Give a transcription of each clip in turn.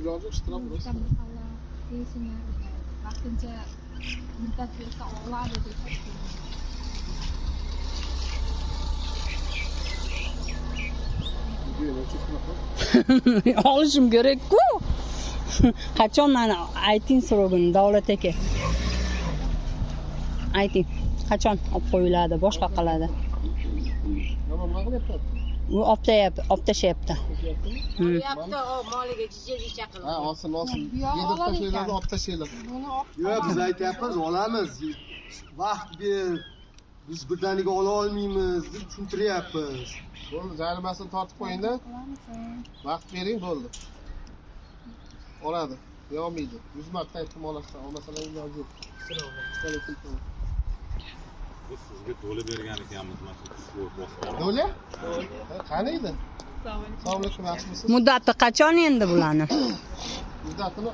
Iloji shtraf bo'lsa. Vaqtincha muddat bersa oladi desa. Olishim kerak-ku. Qachon mani ayting srogini, Davlat aka. Ayting, qachon olib qo'yiladi, boshqa qiladi. Nima qilyapti? U olib tashlayapti. Olyapti, o moliga jicha qilib. Ha, olsin, olsin. Yedirib tashlaylar, olib tashlanglar. Yo'q, biz aytyapmiz, olamiz. Vaqt ber. Biz birdaniga ola olmaymiz deb tushuntiryapmiz. Bo'ldi, jarimasini tortib qo'ying-da. Vaqt bering, bo'ldi. Oladi, yonmaydi. 100 marta aytdim olasan, olmasalar iloji yo'q. Assalomu. Biz sizga to'la bergan ekanmiz, mana shu bosib. To'la? Qani edi? Assalomu alaykum, yaxshimisiz? Muddati qachon endi bularni? Muddatini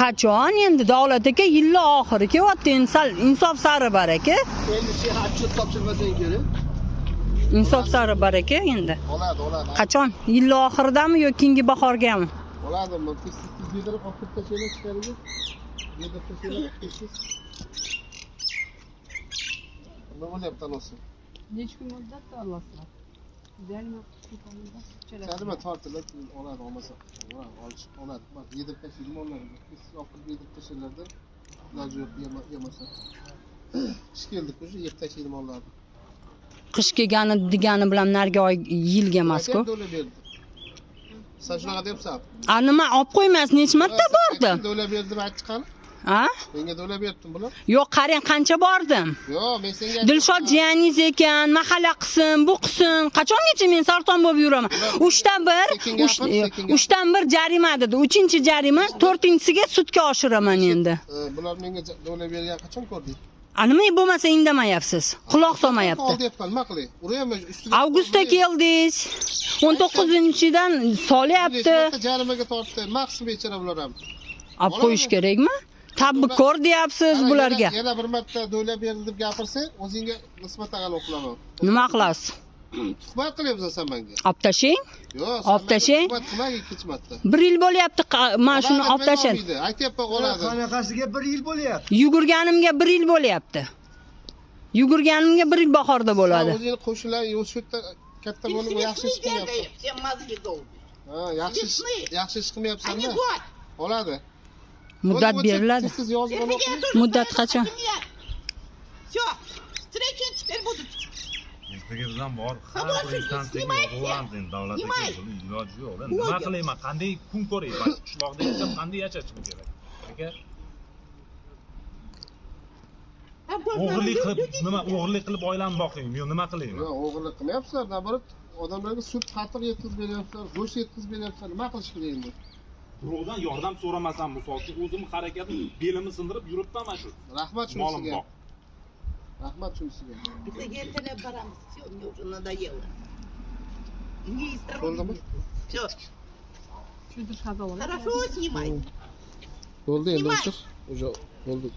qachon endi Davlat aka, yilni oxiri kelyapti, endi sal insof sari bor aka. Endi sen отчет topshirmasang kerak. Insof sari bor aka endi. Oladi, oladi. Qachon? Yilni oxiridami yo keyingi bahorgami? Oladi, tez tez yedirib olib kirib tashlaylar ichkariga. Yedirib tashlaylar, tez. Nima bo'lyapti anasi? Necha kun muddat olasizlar? Jarima tortilib oladi, olmasa olish oladi. Bak yedirib tashlaydi mollarga. Tez olib kirib yedirib tashlaylarda iloji yo'q, yemasa. Qish keldi, уже yeb tashlaydi mollarni. Qish kelgani degani bilan narigi oy yilga emas-ku. Sen shunaqa deyapsan. A nima olib qo'ymas, necha marta bordim? Do'la berdim aytchi qani. Ha? Menga do'la berdim bular. Yo'q, qarang qancha bordim. Yo'q, men senga Dilshod jiyaningiz ekan, mahalla qilsin, bu qilsin. Qachongacha men sarson bo'lib yuraman? 3dan 1, 3dan 1 jarima dedi. 3-jarima, 4-chisiga sudga oshiraman endi. Bular menga do'la bergan qachon ko'rding? A nima bo'lmasa indamayapsiz? Quloq solmayapti. Deyapman, nima qilay? Urayapman ustiga. Avgustda keldingiz. 19-dan solyapti. Jarimaga tortdi. Nima qilsin bechora bular ham? Olib qo'yish kerakmi? Tabbi ko'r deyapsiz bularga. Yana bir marta do'la berdi deb gapirsang, o'zingga nisbatan g'alaba qilaman. Nima qilasiz? Tuhmat qilyapsan sen menga. Olib tashlang. Yo'q, olib tashlang. Tuhmat qilmang ikkinchi marta. 1 yil bo'lyapti, mana shuni olib tashlang. Aytyapman, oladi. Qanaqasiga 1 yil bo'lyapti? Yugurganimga 1 yil bo'lyapti. Yugurganimga 1 yil bahorda bo'ladi. O'zingni qo'shilar, shu yerda katta bo'lib yaxshi ish qilmayapsan. Sen mazgi doldi. Ha, yaxshi ish qilmayapsan-da. Oladi. Muddat beriladi. Muddat qachon? Всё, встречу теперь будут. Ertaga biz ham bor, har bir instansiyaga yozaveramiz endi Davlat aka, buni iloji yo'q. Nima qilayman, qanday kun ko'ray? Qishloqda yashab qanday yashashim kerak? Aka, o'g'irlik qilib, nima o'g'irlik qilib oilamni boqaymi yo nima qilayman? Yo'q, o'g'irlik qilmayapsizlar, naborot odamlarga sut qatiq yetkazib beryapsizlar, go'sht yetkazib beryapsizlar. Nima qilish kerak endi? Birovdan yordam so'ramasam, misol uchun o'zim harakatim, belimni sindirib yuribman mana shu. Rahmat shunisiga. Rahmat shunisiga. Bizga ertalab boramiz. Всё, мне уже надоело. Bo'ldimi? Всё. Хорошо, снимай. Bo'ldi endi o'chir. Уже bo'ldi.